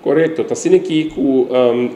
Korekto, ta asina aki ku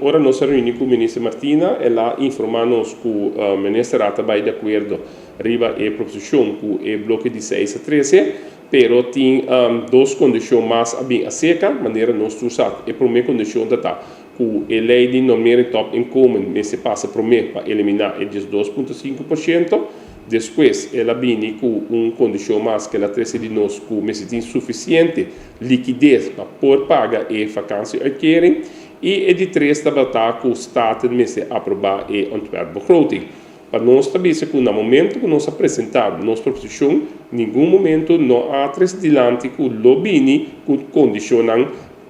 ora nos a reuní ku minister Martina, el a informá nos ku minister a bai di akuerdo riba e proposishon ku e bloke di 6 a 13, pero tin dos kondishon mas a bin aserka, manera nos tur sa. E promé kondishon ta ku e lei di normering topinkomen mester pasa promé pa eliminá e 2,5%. Despues, el a bini ku un kondishon mas ku el a trese di nos, ku mester tin sufisiente likides pa por paga e vakantieuitkering. I e di tres tabata ku Staten mester aprobá e ontwerpbegroting. Pa nos tambe, ku na momento ku nos a presentá nos proposishon, ningun momento no a trese dilanti ku lo bini ku kondishon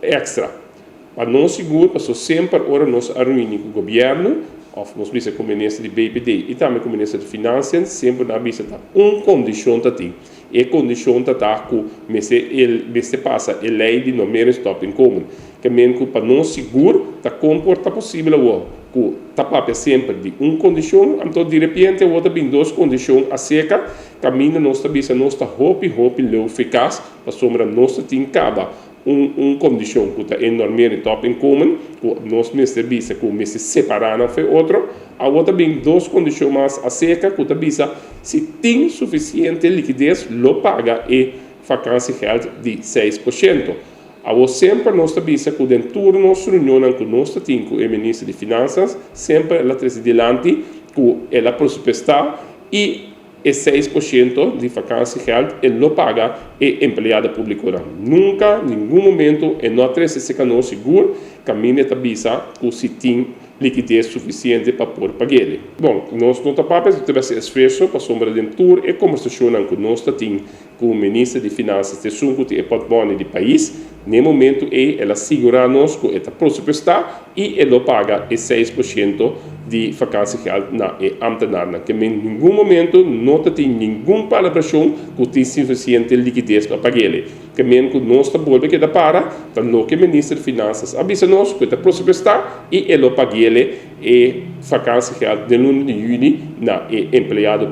èkstra. Pa nos sigur, paso semper ora nos a reuní ku gobièrnu, òf nos bisa ku minister di BPD i tambe ku minister di Finansiën, semper nan a bisa ta un kondishon ta tin. E kondishon ta ku mester pasa e lei di normering topinkomen. Ke men ku pa nos sigur ta kon por ta posibel ku ta papia semper di un kondishon, anto di repente awor ta bin dos kondishon aserka, kaminda nos ta bisa nos ta hopi hopi leu for di kas, pasobra nos tin kaba un kondishon ku ta e normering topinkomen, ku nos mester bisa ku mester separá nan for di otro. Awor ta bin dos kondishon mas aserka ku ta bisa si tin sufisiente likides, lo paga e vakantiegeld di 6%. Awor, semper nos ta bisa ku den tur nos reunion ku nos tin ku e minister di Finansiën, semper el a trese dilanti ku el a presupuestá i e 6% di vakantiegeld e lo paga e empleado públiko. Nunka, ningun momento, e no a trese serka nos sigur, kaminda ta bisa ku si tin likides sufisiente pa por pag'é. Bon, nos no ta papia, ta hasi esfuerso pasobra den tur e kombersashon ku nos tin ku minister di Finansiën, esun ku tin e pòtmòni di pais, na momento ei el a sigurá nos ku e ta presupuestá i e lo paga e 6% di vakantiegeld na e ambtenaar. Ke men ningun momento no tin ningun palabrashon ku tin sufisiente likides pa pag'é. Ke men ku nos ta bolbe keda para, ta loke minister di Finansiën a bisa nos ku ta presupuestá i e lo pag'é e vakantiegeld den luna di yüni na e empleado.